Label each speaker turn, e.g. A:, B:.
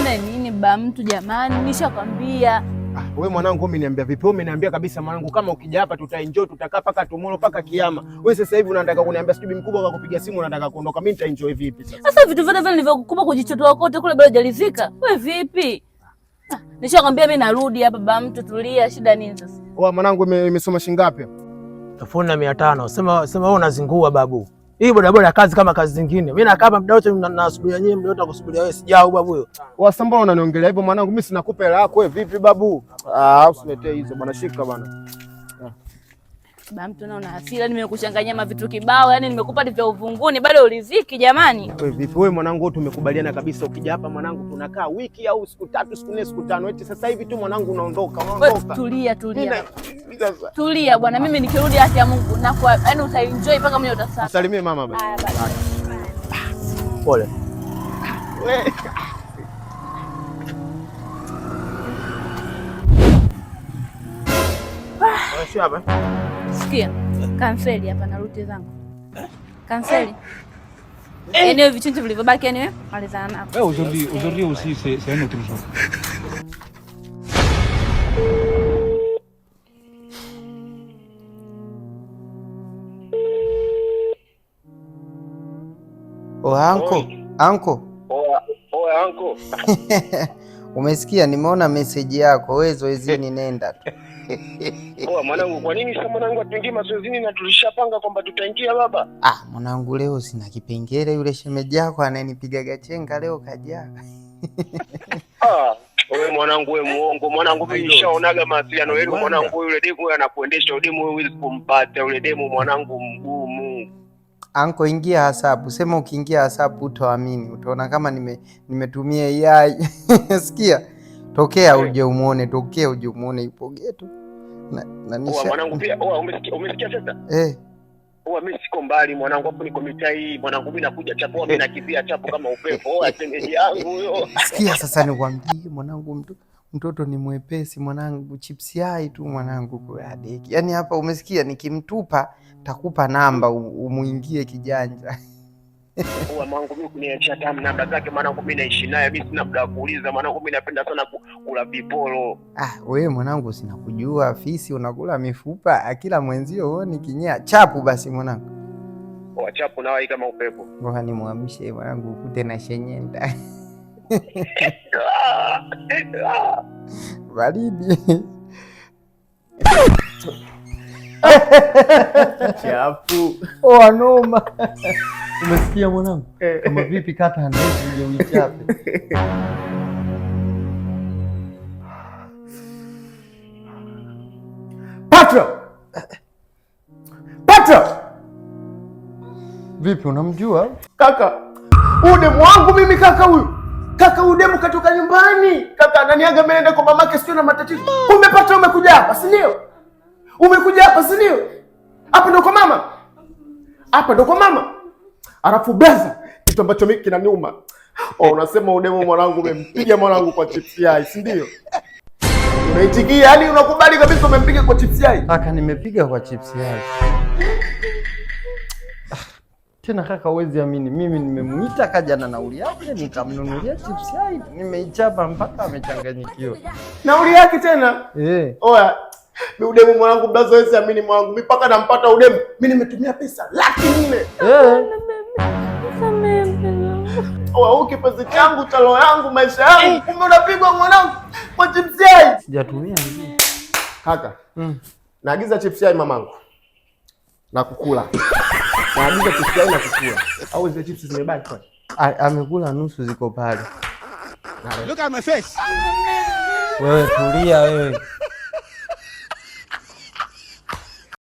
A: Unaye nini ba mtu jamani? Nishakwambia.
B: Ah, wewe mwanangu umeniambia vipi? Wewe umeniambia kabisa mwanangu, kama ukija hapa tutaenjoy, tutakaa paka tomorrow paka kiama. Wewe sasa hivi unataka kuniambia sijui mkubwa akakupiga simu unataka kuondoka. Mimi nitaenjoy vipi sasa?
A: Sasa vitu vyote vile nilivyokupa kujichotoa kote kule bado hujalizika. Wewe vipi? Ah, nishakwambia mimi narudi hapa ba mtu, tulia, shida nini sasa?
B: Oa mwanangu, imesoma shilingi ngapi?
C: 1500. Sema sema wewe unazingua babu. Hii bodaboda kazi kama kazi zingine. Mimi nakaa hapa muda wote nasubiria nyinyi, muda wote nakusubiria wewe, sijao babu huyo.
B: Sasa mbona unaniongelea hivyo mwanangu? Mimi sina kupa hela yako wewe vipi babu? Ah, usiletee hizo bwana, shika bwana.
A: Ba mtu na una hasira, nimekuchanganyia mavitu kibao, yani nimekupa vya uvunguni bado uliziki jamani.
B: Wewe vipi wewe mwanangu, tumekubaliana kabisa ukija hapa mwanangu tunakaa wiki au siku 3, siku 4, siku 5. Eti sasa hivi tu mwanangu unaondoka, unaondoka.
A: Tulia, tulia. Tulia bwana, mimi nikirudi haki ya Mungu na kwa yani utaenjoy mpaka mwenyewe utasahau.
B: Msalimie mama basi.
A: Haya basi.
C: Pole.
B: Wewe.
C: Hapa.
A: Sikia, kanseli hapa na ruti zangu. Kanseli. Eneo vichinji vilivyobaki yani wewe malizana navyo.
D: Ouais, aujourd'hui aussi, c'est un autre jour.
E: Oh, anko, anko.
F: Oa anko.
E: Umesikia, nimeona meseji yako. Wewe zoezini nenda tu.
F: Oa mwanangu, kwa nini sasa mwanangu atuingie mazoezini na tulishapanga kwamba tutaingia baba?
E: Ah, mwanangu leo sina kipengele, yule shemeji yako ananipigaga chenga leo kajaa.
F: Ah, wewe mwanangu, wewe muongo mwanangu, mimi nishaonaga mawasiliano yenu mwanangu, yule demu anakuendesha demu, wewe huwezi kumpata yule demu mwanangu, mgumu.
E: Anko, ingia hasabu. Sema ukiingia hasabu utaamini, utaona kama nimetumia AI. Sikia, tokea uje umuone, tokea uje umuone ipo geto. Na
F: nisha... Mwanangu pia, oa umesikia sasa?
E: Eh.
F: Oa mimi siko mbali mwanangu, hapo niko mitaa hii mwanangu, mimi nakuja chapo, mimi nakimbia chapo kama upepo. Oa shemeji yangu huyo.
E: Sikia sasa nikwambie mwanangu, mtoto ni mwepesi mwanangu, chips yai tu mwanangu kwa deki. Yaani hapa umesikia, nikimtupa takupa namba umuingie kijanja.
F: Oa mwanangu, mimi kuniachia tamu namba zake mwanangu, mimi naishi naye, mimi sina muda wa kuuliza mwanangu, mimi napenda sana kula viporo.
E: Ah, wewe mwanangu sina kujua fisi unakula mifupa, akila mwenzio huoni kinyaa. Chapu basi mwanangu.
F: Oa chapu na wai kama upepo.
E: Ngoja nimwamshe mwanangu ukute na shenyenda. Baridi.
B: Chapu.
E: Oa noma. Umesikia mwanangu? Kama vipi kata ndevu uje uichape.
B: Patra! Patra!
E: Vipi unamjua?
B: Kaka, huyu demu wangu mimi kaka huyu. Kaka huyu demu katoka nyumbani. Kaka ananiaga mimi naenda kwa mamake sio na matatizo. Kumbe Patra umekuja hapa, si ndio? Umekuja hapa, si ndio? Hapa ndo kwa mama. Hapa ndo kwa mama. Alafu brother, kitu ambacho mimi kinaniuma. Oh, unasema udemu mwanangu umempiga mwanangu kwa chips yai, si ndio? Unaitikia, yani unakubali kabisa umempiga kwa chips yai.
E: Kaka nimepiga kwa chips yai. Tena kaka, huwezi amini, mimi nimemuita kaja na nauli yake, nikamnunulia chips yai, nimeichapa mpaka amechanganyikiwa.
B: Nauli yake tena?
E: Eh.
B: Oya, mimi udemu mwanangu brother, huwezi amini mwanangu, mimi mpaka nampata udemu, mimi nimetumia pesa 400,000.
E: Eh.
B: Oya, kipenzi changu cha roho yangu, maisha yangu, kumbe unapigwa mwanangu kwa chips yai.
E: Sijatumia.
B: Kaka. Naagiza chips yai mamangu. Na kukula. Naagiza chips yai na kukula. Au zile chips zimebaki kwani?
E: Amekula nusu ziko pale.
D: Look at my face.
E: Wewe tulia wewe.